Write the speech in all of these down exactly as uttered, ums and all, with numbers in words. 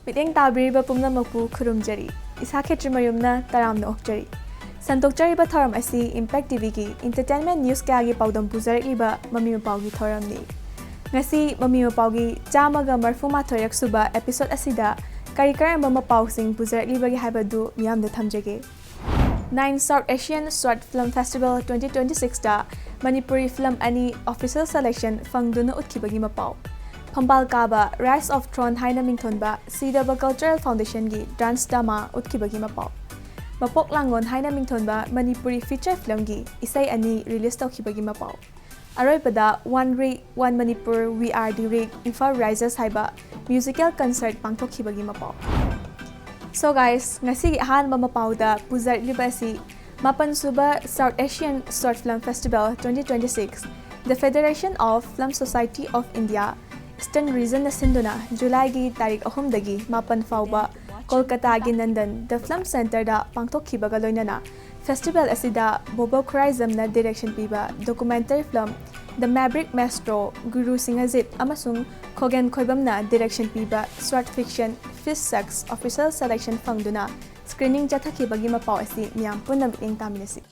ꯃꯤꯠꯌꯦꯡ ꯇꯥꯕꯤꯔꯤꯕ ꯄꯨꯝꯅꯃꯛꯄꯨ ꯈꯨꯔꯨꯝꯖꯔꯤ꯫ ꯏꯁꯥ ꯈꯦꯇ꯭ꯔꯤꯃꯌꯨꯝꯅ ꯇꯔꯥꯝꯅ ꯑꯣꯛꯆꯔꯤ꯫ ꯁꯟꯗꯣꯛꯆꯔꯤꯕ ꯊꯧꯔꯝ ꯑꯁꯤ Impact ꯇꯤꯚꯤꯒꯤ entertainment news ꯀꯌꯥꯒꯤ ꯄꯥꯎꯗꯝ ꯄꯨꯖꯔꯛꯂꯤꯕ ꯃꯃꯤ ꯃꯄꯥꯎꯒꯤ ꯊꯧꯔꯝꯅꯤ꯫ ꯉꯁꯤ ꯃꯃꯤ ꯃꯄꯥꯎꯒꯤ ꯆꯥꯝꯃꯒ ꯃꯔꯤꯐꯨ ꯃꯥꯊꯣꯏꯔꯛ ꯁꯨꯕ episode ꯑꯁꯤꯗ ꯀꯔꯤ ꯀꯔꯝꯕ ꯃꯄꯥꯎꯁꯤꯡ ꯄꯨꯖꯔꯛꯂꯤꯕꯒꯦ ꯍꯥꯏꯕꯗꯨ ꯃꯤꯌꯥꯝꯗ ꯊꯝꯖꯒꯦ꯫ Nine South Asian Short Film Festival twenty twenty sixꯇ Manipuri film ꯑꯅꯤ official selection ꯐꯪꯗꯨꯅ ꯎꯠꯈꯤꯕꯒꯤ ꯃꯄꯥꯎ꯫ ꯐꯝꯕꯥꯜ ꯀꯥꯕ Rise of Thrones ꯍꯥꯏꯅ ꯃꯤꯡꯊꯣꯟꯕ ꯁꯤꯗꯕ Cultural Foundationꯒꯤ dance drama ꯎꯠꯈꯤꯕꯒꯤ ꯃꯄꯥꯎ꯫ ꯃꯄꯣꯛ ꯂꯥꯡꯂꯣꯟ ꯍꯥꯏꯅ ꯃꯤꯡꯊꯣꯟꯕ ꯃꯅꯤꯄꯨꯔꯤ feature filmꯒꯤ ꯏꯁꯩ ꯑꯅꯤ release ꯇꯧꯈꯤꯕꯒꯤ ꯃꯄꯥꯎ꯫ ꯑꯔꯣꯏꯕꯗ One Rig, One Manipur, We Are the Rig, Imphal Rises ꯍꯥꯏꯕ musical concert ꯄꯥꯡꯊꯣꯛꯈꯤꯕꯒꯤ ꯃꯄꯥꯎ꯫ So guys, ꯉꯁꯤꯒꯤ ꯑꯍꯥꯟꯕ ꯃꯄꯥꯎꯗ ꯄꯨꯖꯔꯛꯂꯤꯕ ꯑꯁꯤ ꯃꯥꯄꯟ ꯁꯨꯕ South Asian Short Film Festival twenty twenty six, The Federation of Film Society of India, Eastern Regionꯅ ꯁꯤꯟꯗꯨꯅ ꯖꯨꯂꯥꯏꯒꯤ ꯇꯥꯔꯤꯛ ꯑꯍꯨꯝꯗꯒꯤ ꯃꯥꯄꯟ ꯐꯥꯎꯕ ꯀꯣꯜꯀꯇꯥꯒꯤ ꯅꯟꯗꯟ The Film Centreꯗ ꯄꯥꯡꯊꯣꯛꯈꯤꯕꯒ ꯂꯣꯏꯅꯅ festival ꯑꯁꯤꯗ ꯕꯣꯕꯣ ꯈꯨꯔꯥꯏꯖꯝꯅ direction ꯄꯤꯕ documentary film The Maverick Maestro, ꯒꯨꯔꯨ ꯁꯤꯡꯍꯖꯤꯠ ꯑꯃꯁꯨꯡ ꯈꯣꯒꯦꯟ ꯈꯣꯏꯕꯝꯅ direction ꯄꯤꯕ short fiction Fish Sucks official selection ꯐꯪꯗꯨꯅ screening ꯆꯠꯊꯈꯤꯕꯒꯤ ꯃꯄꯥꯎ ꯑꯁꯤ ꯃꯤꯌꯥꯝ ꯄꯨꯟꯅ ꯃꯤꯠꯌꯦꯡ ꯇꯥꯃꯤꯟꯅꯁꯤ꯫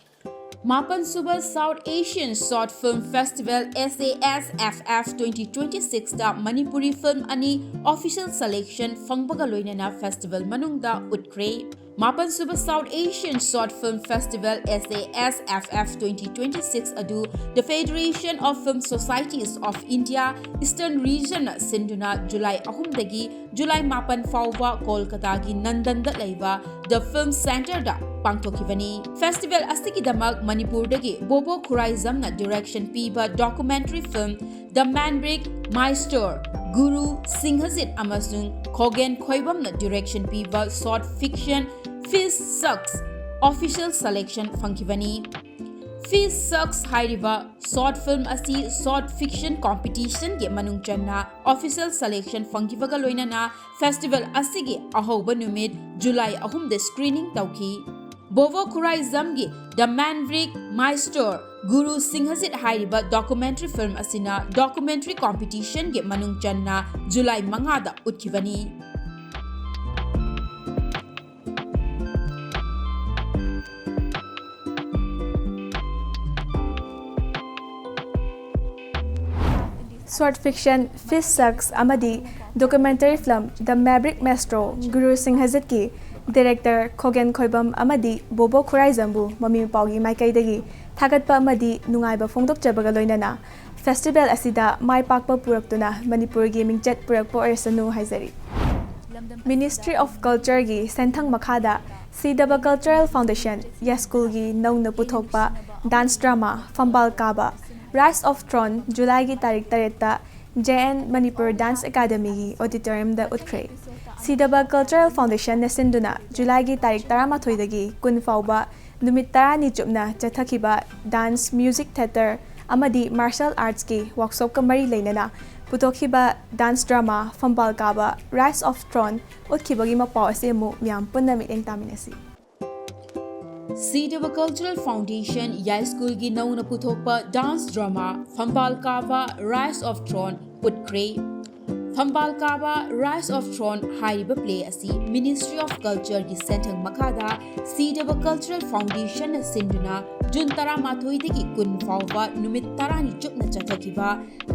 ꯃꯥꯄꯟ ꯁꯨꯕ South Asian Short Film Festival, S A S F F twenty twenty sixꯇ Manipuri film ꯑꯅꯤ official selection ꯐꯪꯕꯒ ꯂꯣꯏꯅꯅ festival ꯃꯅꯨꯡꯗ ꯎꯠꯈ꯭ꯔꯦ꯫ ꯃꯥꯄꯟ ꯁꯨꯕ South Asian Short Film Festival, S A S F F twenty twenty six ꯑꯗꯨ The Federation of Film Societies of India, Eastern Regionꯅ ꯁꯤꯟꯗꯨꯅ July ꯑꯍꯨꯝꯗꯒꯤ July ꯃꯥꯄꯟ ꯐꯥꯎꯕ ꯀꯣꯜꯀꯇꯥꯒꯤ ꯅꯟꯗꯟꯗ ꯂꯩꯕ The Film Centreꯗ ꯄꯥꯡꯊꯣꯛꯈꯤꯕꯅꯤ꯫ Festival ꯑꯁꯤꯒꯤꯗꯃꯛ ꯃꯅꯤꯄꯨꯔꯗꯒꯤ ꯕꯣꯕꯣ ꯈꯨꯔꯥꯏꯖꯝꯅ direction ꯄꯤꯕ documentary film The Maverick Maestro, ꯒꯨꯔꯨ ꯁꯤꯡꯍꯖꯤꯠ ꯑꯃꯁꯨꯡ ꯈꯣꯒꯦꯟ ꯈꯣꯏꯕꯝꯅ direction ꯄꯤꯕ short fiction Fish Sucks official selection ꯐꯪꯈꯤꯕꯅꯤ꯫ Fish Sucks ꯍꯥꯏꯔꯤꯕ short film ꯑꯁꯤ short fiction competitionꯒꯤ ꯃꯅꯨꯡ ꯆꯟꯅ official selection ꯐꯪꯈꯤꯕꯒ ꯂꯣꯏꯅꯅ festival ꯑꯁꯤꯒꯤ ꯑꯍꯧꯕ ꯅꯨꯃꯤꯠ ꯖꯨꯂꯥꯏ ꯑꯍꯨꯝꯗ screening ꯇꯧꯈꯤ꯫ ꯕꯣꯕꯣ ꯈꯨꯔꯥꯏꯖꯝꯒꯤ The Maverick Maestro, ꯒꯨꯔꯨ ꯁꯤꯡꯍꯖꯤꯠ ꯍꯥꯏꯔꯤꯕ documentary film ꯑꯁꯤꯅ documentary competitionꯒꯤ ꯃꯅꯨꯡ ꯆꯟꯅ ꯖꯨꯂꯥꯏ ꯃꯉꯥꯗ ꯎꯠꯈꯤꯕꯅꯤ꯫ Short fiction Fish Sucks ꯑꯃꯗꯤ documentary film The Maverick Maestro Guru ꯁꯤꯡꯍꯖꯤꯠꯀꯤ director ꯈꯣꯒꯦꯟ ꯈꯣꯏꯕꯝ ꯑꯃꯗꯤ ꯕꯣꯕꯣ ꯈꯨꯔꯥꯏꯖꯝꯕꯨ ꯃꯃꯤ ꯃꯄꯥꯎꯒꯤ ꯃꯥꯏꯀꯩꯗꯒꯤ ꯊꯥꯒꯠꯄ ꯑꯃꯗꯤ ꯅꯨꯡꯉꯥꯏꯕ ꯐꯣꯡꯗꯣꯛꯆꯕꯒ ꯂꯣꯏꯅꯅ festival ꯑꯁꯤꯗ ꯃꯥꯏ ꯄꯥꯛꯄ ꯄꯨꯔꯛꯇꯨꯅ ꯃꯅꯤꯄꯨꯔꯒꯤ ꯃꯤꯡꯆꯠ ꯄꯨꯔꯛꯄ ꯑꯣꯏꯔꯁꯅꯨ ꯍꯥꯏꯖꯔꯤ꯫ Ministry of Culture ꯒꯤ ꯁꯦꯟꯊꯪ ꯃꯈꯥꯗ ꯁꯤꯗꯕ Cultural Foundation ꯌꯥꯏꯁ꯭ꯀꯨꯜꯒꯤ ꯅꯧꯅ ꯄꯨꯊꯣꯛꯄ dance drama ꯐꯝꯕꯥꯜ ꯀꯥꯕ Rise of Thrones ꯖꯨꯂꯥꯏꯒꯤ ꯇꯥꯔꯤꯛ ꯇꯔꯦꯠꯇ J N Manipur Dance Academy ꯒꯤ auditorium ꯗ ꯎꯠꯈ꯭ꯔꯦ꯫ ꯁꯤꯗꯕ Cultural Foundation ꯅ ꯁꯤꯟꯗꯨꯅ ꯖꯨꯂꯥꯏꯒꯤ ꯇꯥꯔꯤꯛ ꯇꯔꯥꯃꯥꯊꯣꯏꯗꯒꯤ ꯀꯨꯟ ꯐꯥꯎꯕ ꯅꯨꯃꯤꯠ ꯇꯔꯥꯅꯤ ꯆꯨꯞꯅ ꯆꯠꯊꯈꯤꯕ dance, music theatre ꯑꯃꯗꯤ martial arts ꯀꯤ workshop ꯀ ꯃꯔꯤ ꯂꯩꯅꯅ ꯄꯨꯊꯣꯛꯈꯤꯕ dance drama ꯐꯝꯕꯥꯜ ꯀꯥꯕ Rise of Thrones ꯎꯠꯈꯤꯕꯒꯤ ꯃꯄꯥꯎ ꯑꯁꯤ ꯑꯃꯨꯛ ꯃꯤꯌꯥꯝ ꯄꯨꯟꯅ ꯃꯤꯠꯌꯦꯡ ꯇꯥꯃꯤꯟꯅꯁꯤ꯫ ꯁꯤꯗꯕ Cultural Foundation ꯌꯥꯏꯁ꯭ꯀꯨꯜꯒꯤ ꯅꯧꯅ ꯄꯨꯊꯣꯛꯄ dance drama ꯐꯝꯕꯥꯜ ꯀꯥꯕ Rise of Thrones ꯎꯠꯈ꯭ꯔꯦ꯫ ꯐꯝꯕꯥꯜ ꯀꯥꯕ Rise of Thrones ꯍꯥꯏꯔꯤꯕ play ꯑꯁꯤ Ministry of Culture ꯒꯤ ꯁꯦꯟꯊꯪ ꯃꯈꯥꯗ ꯁꯤꯗꯕ Cultural Foundation ꯅ ꯁꯤꯟꯗꯨꯅ ꯖꯨꯟ ꯇꯔꯥꯃꯥꯊꯣꯏꯗꯒꯤ ꯀꯨꯟ ꯐꯥꯎꯕ ꯅꯨꯃꯤꯠ ꯇꯔꯥꯅꯤ ꯆꯨꯞꯅ ꯆꯠꯊꯈꯤꯕ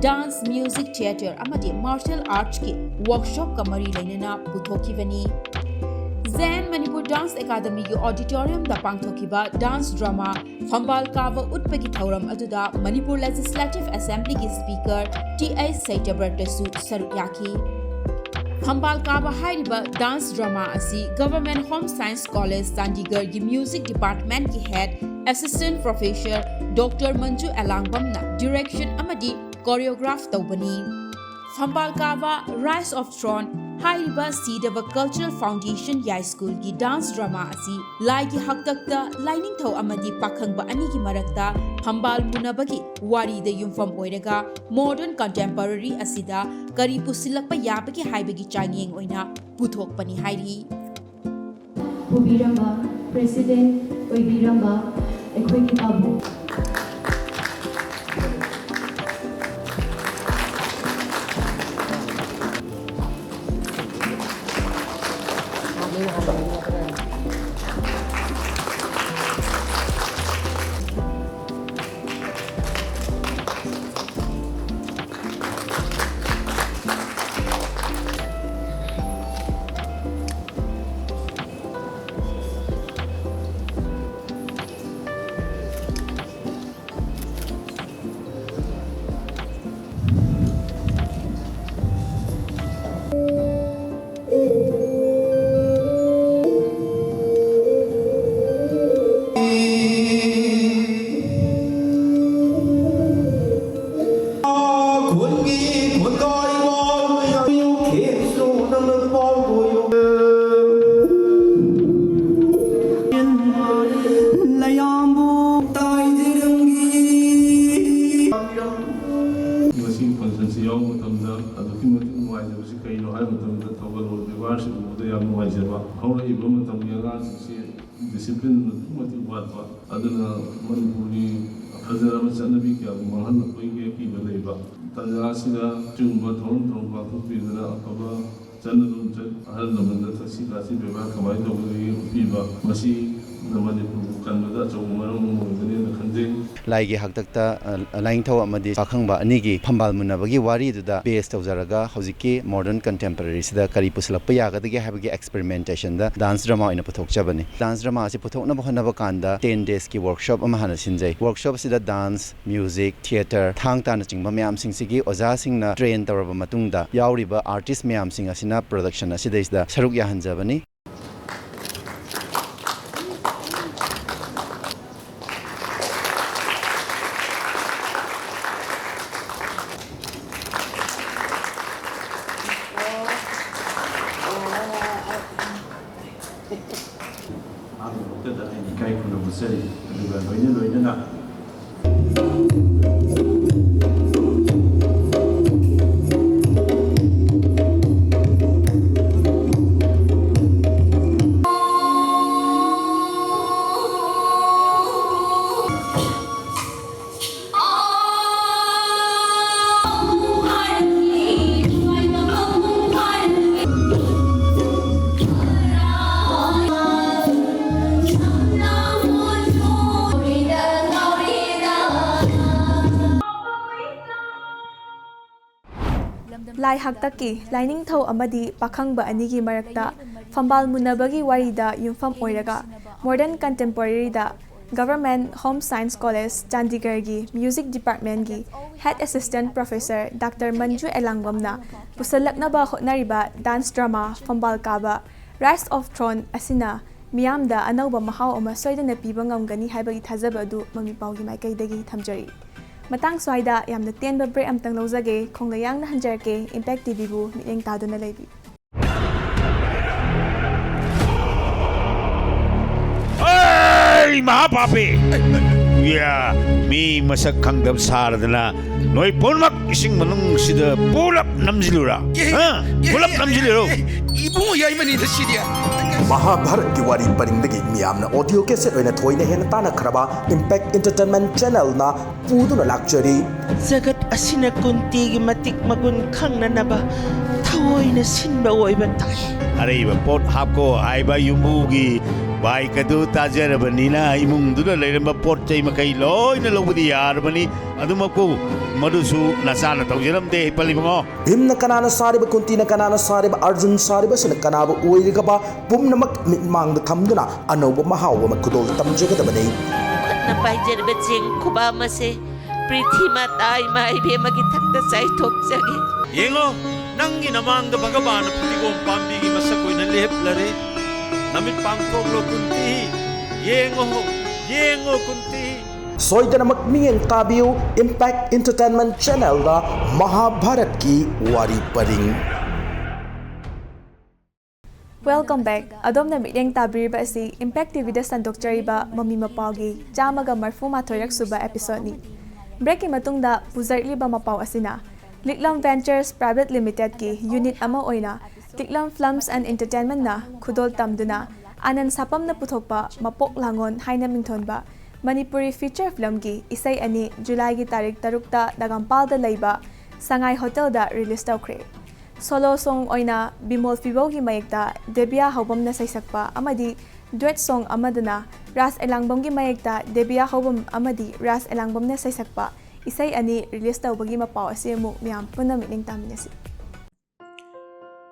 dance, music theatre ꯑꯃꯗꯤ martial arts ꯀꯤ workshop ꯀ ꯃꯔꯤ ꯂꯩꯅꯅ ꯄꯨꯊꯣꯛꯈꯤꯕꯅꯤ꯫ J N Manipur Dance Academy ꯒꯤ auditorium ꯗ ꯄꯥꯡꯊꯣꯛꯈꯤꯕ dance drama ꯐꯝꯕꯥꯜ ꯀꯥꯕ ꯎꯠꯄꯒꯤ ꯊꯧꯔꯝ ꯑꯗꯨꯗ Manipur Legislative Assembly ꯒꯤ Speaker T I ꯁꯩꯇꯕ꯭ꯔꯇꯁꯨ ꯁꯔꯨꯛ ꯌꯥꯈꯤ꯫ ꯐꯝꯕꯥꯜ ꯀꯥꯕ ꯍꯥꯏꯔꯤꯕ dance drama ꯑꯁꯤ Government Home Science College ꯆꯥꯟꯗꯤꯒꯔꯒꯤ Music Department ꯀꯤ Head Assistant Professor Doctor Manju ꯑꯦꯂꯥꯡꯕꯝꯅ direction ꯑꯃꯗꯤ choreograph ꯇꯧꯕꯅꯤ꯫ ꯐꯝꯕꯥꯜ ꯀꯥꯕ Rise of Thrones ꯍꯥꯏꯔꯤꯕ ꯁꯤꯗꯕ Cultural Foundation ꯌꯥꯏꯁ꯭ꯀꯨꯜꯒꯤ dance drama ꯑꯁꯤ ꯂꯥꯏꯒꯤ ꯍꯥꯛꯇꯛꯇ ꯂꯥꯏꯅꯤꯡꯊꯧ ꯑꯃꯗꯤ ꯄꯥꯈꯪꯕ ꯑꯅꯤꯒꯤ ꯃꯔꯛꯇ ꯐꯝꯕꯥꯜ ꯃꯨꯅꯕꯒꯤ ꯋꯥꯔꯤꯗ ꯌꯨꯝꯐꯝ ꯑꯣꯏꯔꯒ modern contemporary ꯑꯁꯤꯗ ꯀꯔꯤ ꯄꯨꯁꯤꯜꯂꯛꯄ ꯌꯥꯕꯒꯦ ꯍꯥꯏꯕꯒꯤ ꯆꯥꯡꯌꯦꯡ ꯑꯣꯏꯅ ꯄꯨꯊꯣꯛꯄꯅꯤ ꯍꯥꯏꯔꯤ꯫ ꯄꯨꯕꯤꯔꯝꯕ, President ꯑꯣꯏꯕꯤꯔꯝꯕ ꯑꯩꯈꯣꯏꯒꯤ ꯄꯥꯕꯨꯡ꯫ ꯀꯩꯅꯣ ꯍꯥꯏꯕ ꯃꯇꯝꯗ ꯊꯧꯒꯜꯂꯣꯟ ꯕꯦꯕꯥꯔꯁꯤ ꯎꯕꯗ ꯌꯥꯝ ꯅꯨꯡꯉꯥꯏꯖꯕ꯫ ꯍꯧꯔꯛꯏꯕ ꯃꯇꯝꯒꯤ ꯑꯉꯥꯡꯁꯤꯡꯁꯤ ꯗꯤꯁꯤꯄ꯭ꯂꯤꯟ ꯑꯗꯨꯛꯀꯤ ꯃꯇꯤꯛ ꯋꯥꯠꯄ, ꯑꯗꯨꯅ ꯃꯅꯤꯄꯨꯔꯒꯤ ꯐꯖꯔꯕ ꯆꯠꯅꯕꯤ ꯀꯌꯥꯕꯨ ꯃꯥꯡꯍꯜꯂꯛꯄꯒꯤ ꯑꯀꯤꯕ ꯂꯩꯕ꯫ ꯇꯥꯟꯖꯥ ꯑꯁꯤꯗ ꯑꯁꯤꯒꯨꯝꯕ ꯊꯧꯔꯝ ꯊꯧꯔꯝ ꯄꯥꯡꯊꯣꯛꯄꯤꯗꯨꯅ ꯑꯐꯕ ꯆꯠꯅ ꯂꯣꯟꯆꯠ, ꯑꯍꯜ ꯂꯃꯟꯗ ꯊꯛꯁꯤ ꯈꯥꯁꯤ ꯕꯦꯕꯥꯔ ꯀꯃꯥꯏꯅ ꯇꯧꯒꯗꯒꯦ ꯎꯠꯄꯤꯕ, ꯃꯁꯤꯅ ꯃꯅꯤꯄꯨꯔꯕꯨ ꯀꯟꯕꯗ ꯑꯆꯧꯕ ꯃꯔꯝ ꯑꯃ ꯑꯣꯏꯒꯅꯤ ꯍꯥꯏꯅ ꯈꯟꯖꯩ꯫ ꯂꯥꯏꯒꯤ ꯍꯥꯛꯇꯛꯇ, ꯑ, ꯂꯥꯏꯅꯤꯡꯊꯧ ꯑꯃꯗꯤ ꯄꯥꯈꯪꯕ ꯑꯅꯤꯒꯤ ꯐꯝꯕꯥꯜ ꯃꯨꯟꯅꯕꯒꯤ ꯋꯥꯔꯤꯗꯨꯗ base ꯇꯧꯖꯔꯒ ꯍꯧꯖꯤꯛꯀꯤ modern contemporaryꯁꯤꯗ ꯀꯔꯤ ꯄꯨꯁꯤꯜꯂꯛꯄ ꯌꯥꯒꯗꯒꯦ ꯍꯥꯏꯕꯒꯤ experimentation ꯗ dance drama ꯑꯣꯏꯅ ꯄꯨꯊꯣꯛꯆꯕꯅꯤ꯫ Dance drama ꯑꯁꯤ ꯄꯨꯊꯣꯛꯅꯕ ꯍꯣꯠꯅꯕ ꯀꯥꯟꯗ ten days ꯀꯤ workshop ꯑꯃ ꯍꯥꯟꯅ ꯁꯤꯟꯖꯩ꯫ Workshop ꯑꯁꯤꯗ dance, music, theatre, ꯊꯥꯡ ꯇꯥꯅꯆꯤꯡꯕ ꯃꯌꯥꯝꯁꯤꯡꯁꯤꯒꯤ ꯑꯣꯖꯥꯁꯤꯡꯅ train ꯇꯧꯔꯕ ꯃꯇꯨꯡꯗ ꯌꯥꯎꯔꯤꯕ artist ꯃꯌꯥꯝꯁꯤꯡ ꯑꯁꯤꯅ production ꯑꯁꯤꯗꯩꯁꯤꯗ ꯁꯔꯨꯛ ꯌꯥꯍꯟꯖꯕꯅꯤ꯫ ꯃꯍꯥꯛꯀꯤꯗꯃꯛꯇꯗ ꯑꯩꯅ ꯏꯀꯥꯏ ꯈꯨꯝꯅꯕ ꯎꯠꯆꯔꯤ꯫ ꯑꯗꯨꯒ ꯂꯣꯏꯅ ꯂꯣꯏꯅꯅ ꯂꯥꯏ ꯍꯥꯛꯇꯛꯀꯤ ꯂꯥꯏꯅꯤꯡꯊꯧ ꯑꯃꯗꯤ ꯄꯥꯈꯪꯕ ꯑꯅꯤꯒꯤ ꯃꯔꯛꯇ ꯐꯝꯕꯥꯜ ꯃꯨꯟꯅꯕꯒꯤ ꯋꯥꯔꯤꯗ ꯌꯨꯝꯐꯝ ꯑꯣꯏꯔꯒ modern contemporaryꯗ Government Home Science College ꯆꯥꯟꯗꯤꯒꯔꯒꯤ music departmentꯀꯤ head assistant professor Doctor Manju ꯑꯦꯂꯥꯡꯕꯝꯅ ꯄꯨꯁꯜꯂꯛꯅꯕ ꯍꯣꯠꯅꯔꯤꯕ dance drama ꯐꯝꯕꯥꯜ ꯀꯥꯕ Rise of Thrones ꯑꯁꯤꯅ ꯃꯤꯌꯥꯝꯗ ꯑꯅꯧꯕ ꯃꯍꯥꯎ ꯑꯃ ꯁꯣꯏꯗꯅ ꯄꯤꯕ ꯉꯝꯒꯅꯤ ꯍꯥꯏꯕꯒꯤ ꯊꯥꯖꯕ ꯑꯗꯨ ꯃꯃꯤ ꯄꯥꯎꯒꯤ ꯃꯥꯏꯀꯩꯗꯒꯤ ꯊꯝꯖꯔꯤ꯫ ꯃꯇꯥꯡ ꯁ꯭ꯋꯥꯏꯗ ꯌꯥꯝꯅ ꯇꯦꯟꯕ break ꯑꯝꯇꯪ ꯂꯧꯖꯒꯦ꯫ ꯈꯣꯡꯂꯣꯏ ꯌꯥꯡꯅ ꯍꯟꯖꯔꯛꯀꯦ꯫ Impact TVꯕꯨ ꯃꯤꯠꯌꯦꯡ ꯇꯥꯗꯨꯅ ꯂꯩꯕꯤꯌꯨ꯫ ꯑꯩ ꯃꯍꯥꯄꯥꯄꯤ! ꯌꯥ, ꯃꯤ ꯃꯁꯛ ꯈꯪꯗꯕ ꯁꯥꯔꯗꯅ ꯅꯣꯏ ꯄꯨꯝꯅꯃꯛ ꯏꯁꯤꯡ ꯃꯅꯨꯡꯁꯤꯗ ꯄꯨꯂꯞ ꯅꯝꯁꯤꯜꯂꯨꯔꯥ? ꯑꯦ, ꯍꯥ? ꯑꯦ, ꯄꯨꯂꯞ ꯑꯦ, ꯅꯝꯁꯤꯜꯂꯨꯔꯣ? ꯑꯦ, ꯏꯕꯨꯡꯉꯣ ꯌꯥꯏꯃꯅꯤꯗ ꯁꯤꯗꯤ꯫ ꯃꯍꯥꯚꯥꯔꯠꯀꯤ ꯋꯥꯔꯤ ꯄꯔꯤꯡꯗꯒꯤ ꯃꯤꯌꯥꯝꯅ audio cassette ꯑꯣꯏꯅ ꯊꯣꯏꯅ ꯍꯦꯟꯅ ꯇꯥꯟꯅꯈ꯭ꯔꯕ Impact Entertainment Channelꯅ ꯄꯨꯗꯨꯅ ꯂꯥꯛꯆꯔꯤ꯫ ꯖꯒꯠ ꯑꯁꯤꯅ ꯀꯨꯟꯇꯤꯒꯤ ꯃꯇꯤꯛ ꯃꯒꯨꯟ ꯈꯪꯅꯅꯕ ꯊꯑꯣꯏꯅ ꯁꯤꯟꯕ ꯑꯣꯏꯕ ꯇꯥꯏ꯫ ꯑꯔꯩꯕ ꯄꯣꯠ ꯍꯥꯞꯀꯣ ꯍꯥꯏꯕ ꯌꯨꯝꯕꯨꯒꯤ ꯕꯥꯏꯛ ꯑꯗꯨ ꯇꯥꯖꯔꯕꯅꯤꯅ ꯏꯃꯨꯡꯗꯨꯗ ꯂꯩꯔꯝꯕ ꯄꯣꯠ ꯆꯩ ꯃꯈꯩ ꯂꯣꯏꯅ ꯂꯧꯕꯗꯤ ꯌꯥꯔꯕꯅꯤ꯫ ꯑꯗꯨꯃꯛꯄꯨ ꯃꯗꯨꯁꯨ ꯅꯆꯥꯅ ꯇꯧꯖꯔꯝꯗꯦ, ꯄꯜꯂꯤꯕꯉꯣ꯫ ꯚꯤꯝꯅ ꯀꯅꯥꯅ ꯁꯥꯔꯤꯕ, ꯀꯨꯟꯇꯤꯅ ꯀꯅꯥꯅ ꯁꯥꯔꯤꯕ, ꯑꯔꯖꯨꯟ ꯁꯥꯔꯤꯕꯁꯤꯅ ꯀꯅꯥꯕꯨ ꯑꯣꯏꯔꯤꯒꯕ ꯄꯨꯝꯅꯃꯛ ꯃꯤꯠꯃꯥꯡꯗ ꯊꯝꯗꯨꯅ ꯑꯅꯧꯕ ꯃꯍꯥꯎ ꯑꯃ ꯈꯨꯗꯣꯜ ꯇꯝꯖꯒꯗꯕꯅꯤ꯫ ꯈꯨꯠꯅ ꯄꯥꯏꯖꯔꯤꯕ ꯆꯦꯡ ꯈꯨꯕꯥꯝ ꯑꯁꯦ ꯄ꯭ꯔꯤꯊꯤ ꯃꯥꯇꯥ ꯏꯃꯥ ꯏꯕꯦꯝꯃꯒꯤ ꯊꯛꯇ ꯆꯥꯏꯊꯣꯛꯆꯒꯦ꯫ ꯌꯦꯡꯉꯣ, ꯅꯪꯒꯤ ꯅꯃꯥꯡꯗ ꯚꯒꯕꯥꯟꯅ ꯐꯗꯤꯒꯣꯝ ꯄꯥꯝꯕꯤꯒꯤ ꯃꯁꯛ ꯑꯣꯏꯅ ꯂꯦꯞꯂꯔꯦ꯫ ꯅꯃꯤꯠ ꯄꯥꯡꯊꯣꯛꯂꯣ ꯀꯨꯟꯇꯤ, ꯌꯦꯡꯉꯣ, ꯌꯦꯡꯉꯣ ꯀꯨꯟꯇꯤ꯫ ꯁꯣꯏꯗꯅꯃꯛ ꯃꯤꯠꯌꯦꯡ ꯇꯥꯕꯤꯌꯨ Impact Entertainment Channelꯗ ꯃꯍꯥꯚꯥꯔꯠꯀꯤ ꯋꯥꯔꯤ ꯄꯔꯤꯡ꯫ Welcome back꯫ ꯑꯗꯣꯝꯅ ꯃꯤꯠꯌꯦꯡ ꯇꯥꯕꯤꯔꯤꯕ ꯑꯁꯤ Impact TVꯗ ꯁꯟꯗꯣꯛꯆꯔꯤꯕ ꯃꯃꯤ ꯃꯄꯥꯎꯒꯤ ꯆꯥꯝꯃꯒ ꯃꯔꯤꯐꯨ ꯃꯥꯊꯣꯏꯔꯛ ꯁꯨꯕ episodeꯅꯤ꯫ Breakꯀꯤ ꯃꯇꯨꯡꯗ ꯄꯨꯖꯔꯛꯂꯤꯕ ꯃꯄꯥꯎ ꯑꯁꯤꯅ ꯂꯤꯛꯂꯝ Ventures Private Limitedꯀꯤ unit ꯑꯃ ꯑꯣꯏꯅ ꯂꯤꯛꯂꯝ Films and Entertainmentꯅ ꯈꯨꯗꯣꯜ ꯇꯝꯗꯨꯅ ꯑꯥꯅꯟ ꯁꯥꯄꯝꯅ ꯄꯨꯊꯣꯛꯄ ꯃꯄꯣꯛ ꯂꯥꯡꯉꯣꯟ ꯍꯥꯏꯅ ꯃꯤꯡꯊꯣꯟꯕ ꯃꯅꯤꯄꯨꯔꯤ feature filmꯒꯤ ꯏꯁꯩ ꯑꯅꯤ Julyꯒꯤ ꯇꯥꯔꯤꯛ ꯇꯔꯨꯛꯇ ꯅꯥꯒꯥꯝꯄꯥꯜꯗ ꯂꯩꯕ ꯁꯉꯥꯏ Hotelꯗ release ꯇꯧꯈ꯭ꯔꯦ꯫ Solo song ꯑꯣꯏꯅ ꯕꯤꯃꯣꯜ ꯐꯤꯕꯧꯒꯤ ꯃꯌꯦꯛꯇ ꯗꯦꯕꯤꯌꯥ ꯍꯧꯕꯝꯅ ꯁꯩꯁꯛꯄ ꯑꯃꯗꯤ duet song ꯑꯃꯗꯅ ꯔꯥꯖ ꯑꯦꯂꯥꯡꯕꯝꯒꯤ ꯃꯌꯦꯛꯇ ꯗꯦꯕꯤꯌꯥ ꯍꯧꯕꯝ ꯑꯃꯗꯤ ꯔꯥꯖ ꯑꯦꯂꯥꯡꯕꯝꯅ ꯁꯩꯁꯛꯄ ꯏꯁꯩ ꯑꯅꯤ release ꯇꯧꯕꯒꯤ ꯃꯄꯥꯎ ꯑꯁꯤ ꯑꯃꯨꯛ ꯃꯤꯌꯥꯝ ꯄꯨꯟꯅ ꯃꯤꯠꯌꯦꯡ ꯇꯥꯃꯤꯟꯅꯁꯤ꯫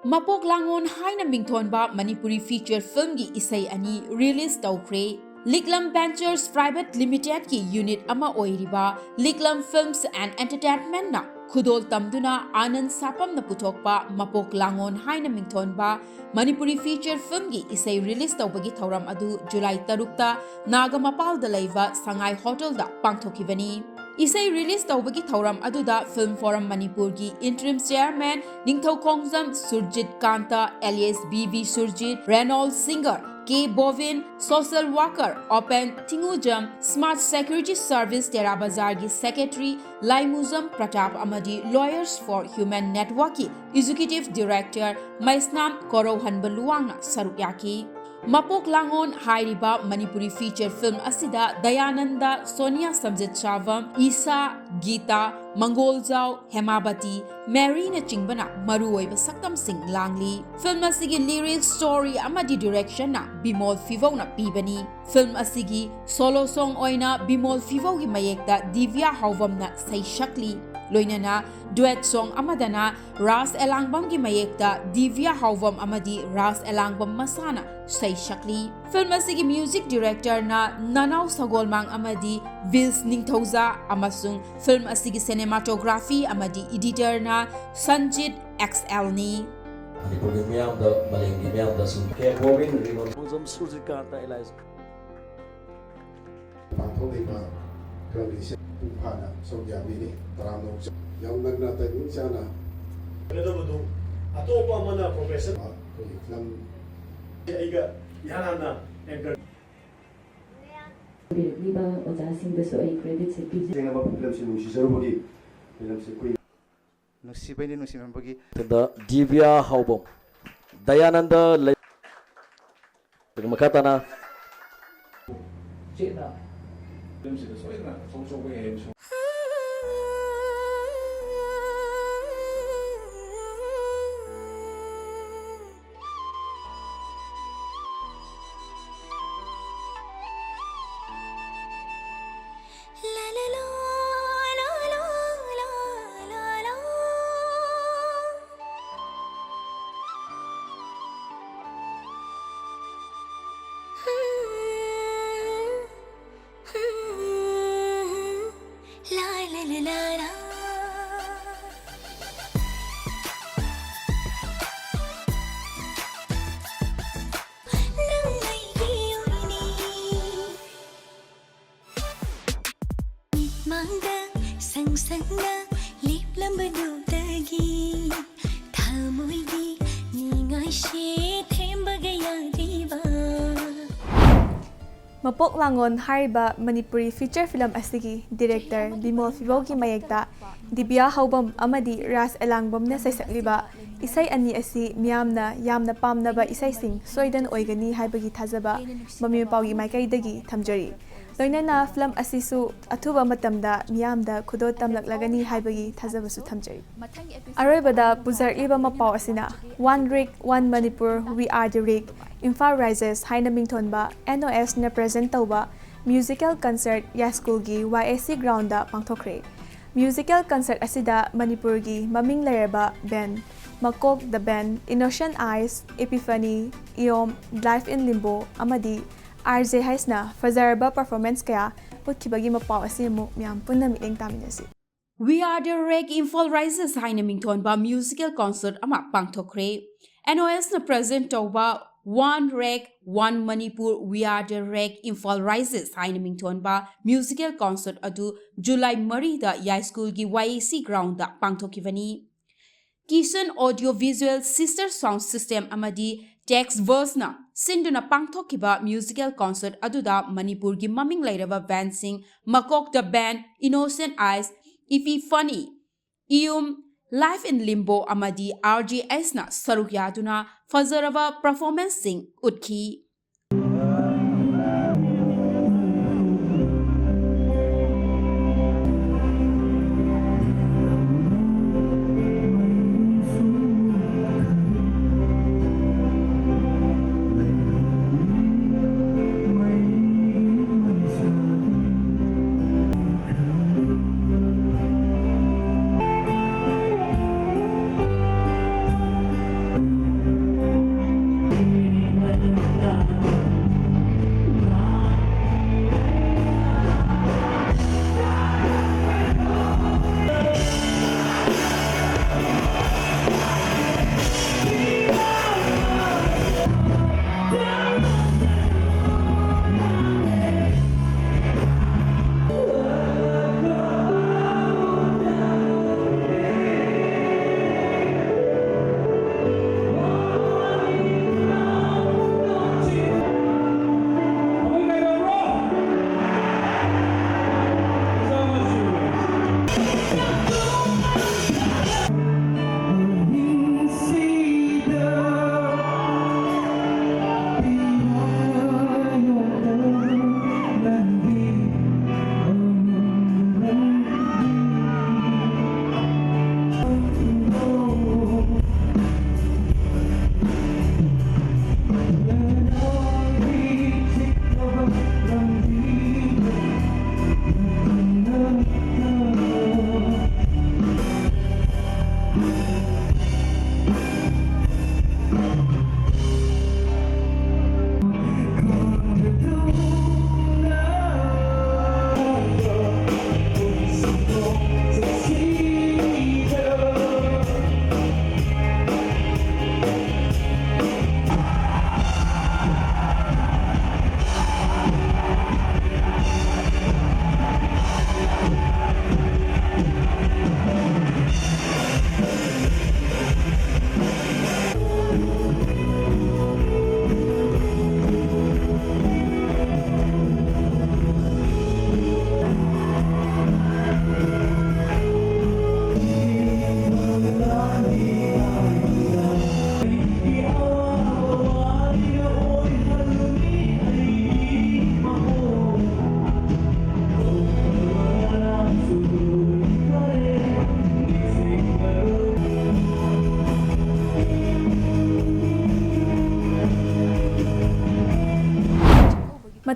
ꯃꯄꯣꯛ ꯂꯥꯡꯉꯣꯟ ꯍꯥꯏꯅ ꯃꯤꯡꯊꯣꯟꯕ ꯃꯅꯤꯄꯨꯔꯤ feature filmꯒꯤ ꯏꯁꯩ ꯑꯅꯤ release ꯇꯧꯈ꯭ꯔꯦ꯫ ꯂꯤꯛꯂꯝ Ventures Private Limitedꯀꯤ unit ꯑꯃ ꯑꯣꯏꯔꯤꯕ ꯂꯤꯛꯂꯝ Films and Entertainmentꯅ ꯈꯨꯗꯣꯜ ꯇꯝꯗꯨꯅ ꯑꯥꯅꯟ ꯁꯥꯄꯝꯅ ꯄꯨꯊꯣꯛꯄ ꯃꯄꯣꯛ ꯂꯥꯡꯉꯣꯟ ꯍꯥꯏꯅ ꯃꯤꯡꯊꯣꯟꯕ ꯃꯅꯤꯄꯨꯔꯤ feature filmꯒꯤ ꯏꯁꯩ release ꯇꯧꯕꯒꯤ ꯊꯧꯔꯝ ꯑꯗꯨ July ꯇꯔꯨꯛꯇ ꯅꯥꯒꯥꯃꯄꯥꯜꯗ ꯂꯩꯕ ꯁꯉꯥꯏ Hotelꯗ ꯄꯥꯡꯊꯣꯛꯈꯤꯕꯅꯤ꯫ ꯏꯁꯩ release ꯇꯧꯕꯒꯤ ꯊꯧꯔꯝ ꯑꯗꯨꯗ Film Forum ꯃꯅꯤꯄꯨꯔꯒꯤ interim chairman Ningthoukhongjam Surjit Kanta alias B V Surjit, renowned singer K Bobin, social worker, Open Thingujam, Smart Security Service ꯇꯦꯔꯥ ꯕꯖꯥꯔꯒꯤ secretary ꯂꯥꯏꯃꯨꯖꯝ ꯄ꯭ꯔꯇꯥꯞ ꯑꯃꯗꯤ Lawyers for Human Networkꯀꯤ executive director ꯃꯩꯁꯅꯥꯝ ꯀꯣꯔꯧꯍꯟꯕ ꯂꯨꯋꯥꯡꯅ ꯁꯔꯨꯛ ꯌꯥꯈꯤ꯫ ꯃꯄꯣꯛ ꯂꯥꯡꯑꯣꯟ ꯍꯥꯏꯔꯤꯕ ꯃꯅꯤꯄꯨꯔꯤ feature film ꯑꯁꯤꯗ ꯗꯌꯥꯅꯟꯗ, ꯁꯣꯅꯤꯌꯥ ꯁꯝꯖꯤꯠꯁꯥꯕꯝ, ꯏꯁꯥ, ꯒꯤꯇꯥ, ꯃꯪꯒꯣꯜꯖꯥꯎ, ꯍꯦꯃꯥꯕꯇꯤ, ꯃꯦꯔꯤꯅꯆꯤꯡꯕꯅ ꯃꯔꯨꯑꯣꯏꯕ ꯁꯛꯇꯝꯁꯤꯡ ꯂꯥꯡꯂꯤ꯫ Film ꯑꯁꯤꯒꯤ lyrics, story ꯑꯃꯗꯤ directionꯅ ꯕꯤꯃꯣꯜ ꯐꯤꯕꯧꯅ ꯄꯤꯕꯅꯤ꯫ Film ꯑꯁꯤꯒꯤ solo song ꯑꯣꯏꯅ ꯕꯤꯃꯣꯜ ꯐꯤꯕꯧꯒꯤ ꯃꯌꯦꯛꯇ ꯗꯤꯕ꯭ꯌꯥ ꯍꯥꯎꯕꯝꯅ ꯁꯩꯁꯛꯂꯤ꯫ ꯂꯣꯏꯅꯅ duet song ꯑꯃꯗꯅ ꯔꯥꯖ ꯑꯦꯂꯥꯡꯕꯝꯒꯤ ꯃꯌꯦꯛꯇ ꯗꯤꯕ꯭ꯌꯥ ꯍꯥꯎꯕꯝ ꯑꯃꯗꯤ ꯔꯥꯖ ꯑꯦꯂꯥꯡꯕꯝ ꯃꯁꯥꯅ ꯁꯩꯁꯛꯂꯤ꯫ Film ꯑꯁꯤꯒꯤ music directorꯅ ꯅꯅꯥꯎ ꯁꯒꯣꯜꯃꯥꯡ ꯑꯃꯗꯤ ꯚꯤꯜꯁ ꯅꯤꯡꯊꯧꯖꯥ ꯑꯃꯁꯨꯡ film ꯑꯁꯤꯒꯤ cinematography ꯑꯃꯗꯤ editorꯅ ꯁꯟꯖꯤꯠ ꯑꯦꯛꯁ ꯑꯦꯜꯅꯤ꯫ ꯃꯅꯤꯄꯨꯔꯒꯤ ꯃꯤꯌꯥꯝꯗ, ꯃꯥꯂꯦꯝꯒꯤ ꯃꯤꯌꯥꯝꯗꯁꯨ ꯀꯦ ꯒꯣꯕꯤꯟ ꯔꯤꯃꯣꯟ ꯃꯨꯖꯝ ꯁꯨꯔꯖꯤꯀꯥꯟꯇ ꯑꯦꯂꯥꯏꯖ ꯄꯥꯡꯊꯣꯛꯂꯤꯕ ꯀ꯭ꯔꯝꯂꯤꯁꯦ ꯃꯄꯨꯡ ꯐꯥꯅ ꯁꯔꯨꯛ ꯌꯥꯕꯤꯔꯤ꯫ ꯇꯔꯥꯝꯅ ꯑꯣꯛꯆ-, ꯌꯥꯝ ꯉꯟꯅ timing ꯆꯥꯅ ꯒꯗꯕꯗꯨ ꯑꯇꯣꯞꯄ ꯑꯃꯅ profession ꯑꯩꯈꯣꯏꯒꯤ film ꯑꯩꯒ ꯏꯍꯥꯟ ꯍꯥꯟꯅ anchor ꯄꯤꯔꯛꯂꯤꯕ ꯑꯣꯖꯥꯁꯤꯡꯗꯁꯨ ꯑꯩ creditꯁꯦ ꯄꯤꯖꯩ꯫ ꯊꯦꯡꯅꯕ filmꯁꯤ ꯅꯨꯡꯁꯤꯖꯔꯨꯕꯒꯤ filmꯁꯤ ꯀꯨꯏꯅ ꯅꯨꯡꯁꯤꯕꯩꯅꯤ ꯅꯨꯡꯁꯤꯃꯟꯕꯒꯤ꯫ ꯃꯊꯪꯗ ꯗꯤꯕ꯭ꯌꯥ ꯍꯥꯎꯕꯝ, ꯗꯌꯥꯅꯟꯗ ꯂꯩ-, ꯃꯈꯥ ꯇꯥꯅ ꯆꯦꯠꯅ filmꯁꯤꯗ ꯁꯣꯏꯗꯅ ꯑꯆꯧ ꯑꯆꯧꯕ ꯍꯦꯟꯅ ꯃꯥꯡꯗ ꯁꯪ ꯁꯪꯅ ꯂꯦꯞꯂꯝꯕꯗꯨꯗꯒꯤ ꯊꯃꯣꯏꯒꯤ ꯅꯤꯡꯉꯥꯏꯁꯦ ꯊꯦꯝꯕꯒ ꯌꯥꯗ꯭ꯔꯤꯕ꯫ ꯃꯄꯣꯛ ꯂꯥꯡꯉꯣꯟ ꯍꯥꯏꯔꯤꯕ ꯃꯅꯤꯄꯨꯔꯤ ꯐꯤꯆꯔ ꯐꯤꯂꯝ ꯑꯁꯤꯒꯤ ꯗꯤꯔꯦꯛꯇꯔ ꯕꯤꯃꯣꯜ ꯐꯤꯕꯧꯒꯤ ꯃꯌꯦꯛꯇ ꯗꯤꯕꯤꯌꯥ ꯍꯧꯕꯝ ꯑꯃꯗꯤ ꯔꯥꯖ ꯑꯦꯂꯥꯡꯕꯝꯅ ꯁꯩꯁꯛꯂꯤꯕ ꯏꯁꯩ ꯑꯅꯤ ꯑꯁꯤ ꯃꯤꯌꯥꯝꯅ ꯌꯥꯝꯅ ꯄꯥꯝꯅꯕ ꯏꯁꯩꯁꯤꯡ ꯁꯣꯏꯗꯅ ꯑꯣꯏꯒꯅꯤ ꯍꯥꯏꯕꯒꯤ ꯊꯥꯖꯕ ꯃꯃꯤ ꯃꯄꯥꯒꯤ ꯃꯥꯏꯀꯩꯗꯒꯤ ꯊꯝꯖꯔꯤ꯫ ꯂꯣꯏꯅꯅ ꯐꯤꯂꯝ ꯑꯁꯤꯁꯨ ꯑꯊꯨꯕ ꯃꯇꯝꯗ ꯃꯤꯌꯥꯝꯗ ꯈꯨꯗꯣꯜ ꯇꯝꯂꯛꯂꯒꯅꯤ ꯍꯥꯏꯕꯒꯤ ꯊꯥꯖꯕꯁꯨ ꯊꯝꯖꯔꯤ꯫ ꯑꯔꯣꯏꯕꯗ ꯄꯨꯖꯔꯛꯂꯤꯕ ꯃꯄꯥꯎ ꯑꯁꯤꯅ One Rig, One Manipur, We Are the Rig, Imphal Rises ꯍꯥꯏꯅ ꯃꯤꯡꯊꯣꯟꯕ N O S ꯅ present ꯇꯧꯕ musical concert ꯌꯥꯏꯁ꯭ꯀꯨꯜꯒꯤ Y A C ground the ꯄꯥꯡꯊꯣꯛꯈ꯭ꯔꯦ꯫ Musical concert ꯑꯁꯤꯗ ꯃꯅꯤꯄꯨꯔꯒꯤ ꯃꯃꯤꯡ ꯂꯩꯔꯕ band ꯃꯀꯣꯛ The Band, Innocent Eyes, Epiphany, Iom, Life in Limbo ꯑꯃꯗꯤ R J Hais ꯅ ꯐꯖꯔꯕ performance ꯀꯌꯥ ꯎꯠꯈꯤꯕꯒꯤ ꯃꯄꯥꯎ ꯑꯁꯤ ꯑꯃꯨꯛ ꯃꯌꯥꯝ ꯄꯨꯟꯅ ꯃꯤꯠꯌꯦꯡ ꯇꯥꯃꯤꯟꯅꯁꯤ꯫ We Are the Rig Imphal Rises ꯍꯥꯏꯅ ꯃꯤꯡꯊꯣꯟꯕ musical concert ꯑꯃ ꯄꯥꯡꯊꯣꯛꯈ꯭ꯔꯦ꯫ N O S ꯅ present ꯇꯧꯕ One Rig, One Manipur, We Are the Rig Imphal Rises ꯍꯥꯏꯅ ꯃꯤꯡꯊꯣꯟꯕ musical concert ꯑꯗꯨ ꯖꯨꯂꯥꯏ ꯃꯔꯤꯗ ꯌꯥꯏꯁ꯭ꯀꯨꯜꯒꯤ Y A C ground the ꯄꯥꯡꯊꯣꯛꯈꯤꯕꯅꯤ꯫ Kishan Audio Visual, Sister Sound System ꯑꯃꯗꯤ Text Verse ꯅ ꯁꯤꯟꯗꯨꯅ ꯄꯥꯡꯊꯣꯛꯈꯤꯕ musical concert ꯑꯗꯨꯗ ꯃꯅꯤꯄꯨꯔꯒꯤ ꯃꯃꯤꯡ ꯂꯩꯔꯕ band ꯁꯤꯡ ꯃꯀꯣꯛ The Band, Innocent Eyes, Epiphany, Ium, Life in Limbo ꯑꯃꯗꯤ R J Hais ꯅ ꯁꯔꯨꯛ ꯌꯥꯗꯨꯅ ꯐꯖꯔꯕ performance ꯁꯤꯡ ꯎꯠꯈꯤ꯫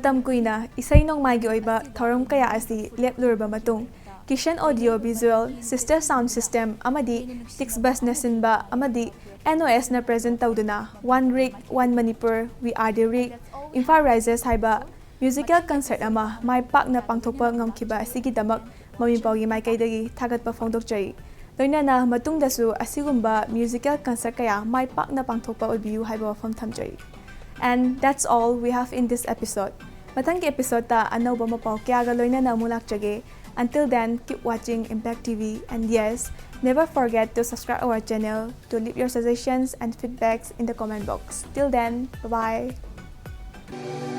ꯃꯇꯝ ꯀꯨꯏꯅ ꯏꯁꯩ ꯅꯣꯡꯃꯥꯏꯒꯤ ꯑꯣꯏꯕ ꯊꯧꯔꯝ ꯀꯌꯥ ꯑꯁꯤ ꯂꯦꯞꯂꯨꯔꯕ ꯃꯇꯨꯡ, Kishan Audio Visual, Sister Sound System ꯑꯃꯗꯤ Tixbus ꯅ ꯁꯤꯟꯕ ꯑꯃꯗꯤ N O S ꯅ present ꯇꯧꯗꯨꯅ One Rig, One Manipur, We Are The Rig, Imphal Rises ꯍꯥꯏꯕ musical concert ꯑꯃ ꯃꯥꯏ ꯄꯥꯛꯅ ꯄꯥꯡꯊꯣꯛꯄ ꯉꯝꯈꯤꯕ ꯑꯁꯤꯒꯤꯗꯃꯛ ꯃꯃꯤꯄꯥꯎꯒꯤ ꯃꯥꯏꯀꯩꯗꯒꯤ ꯊꯥꯒꯠꯄ ꯐꯣꯡꯗꯣꯛꯆꯔꯤ꯫ ꯂꯣꯏꯅꯅ ꯃꯇꯨꯡꯗꯁꯨ ꯑꯁꯤꯒꯨꯝꯕ musical concert ꯀꯌꯥ ꯃꯥꯏ ꯄꯥꯛꯅ ꯄꯥꯡꯊꯣꯛꯄ ꯑꯣꯏꯕꯤꯌꯨ ꯍꯥꯏꯕ ꯋꯥꯐꯝ ꯊꯝꯖꯔꯤ꯫ And that's all we have in this episode. ꯃꯊꯪꯒꯤ episode ꯇ ꯑꯅꯧꯕ ꯃꯄꯥꯎ ꯀꯌꯥꯒ ꯂꯣꯏꯅꯅ ꯑꯃꯨꯛ ꯂꯥꯛꯆꯒꯦ꯫ Until then, keep watching Impact T V, and yes, never forget to subscribe our channel, to leave your suggestions and feedbacks in the comment box. Till then, bye bye.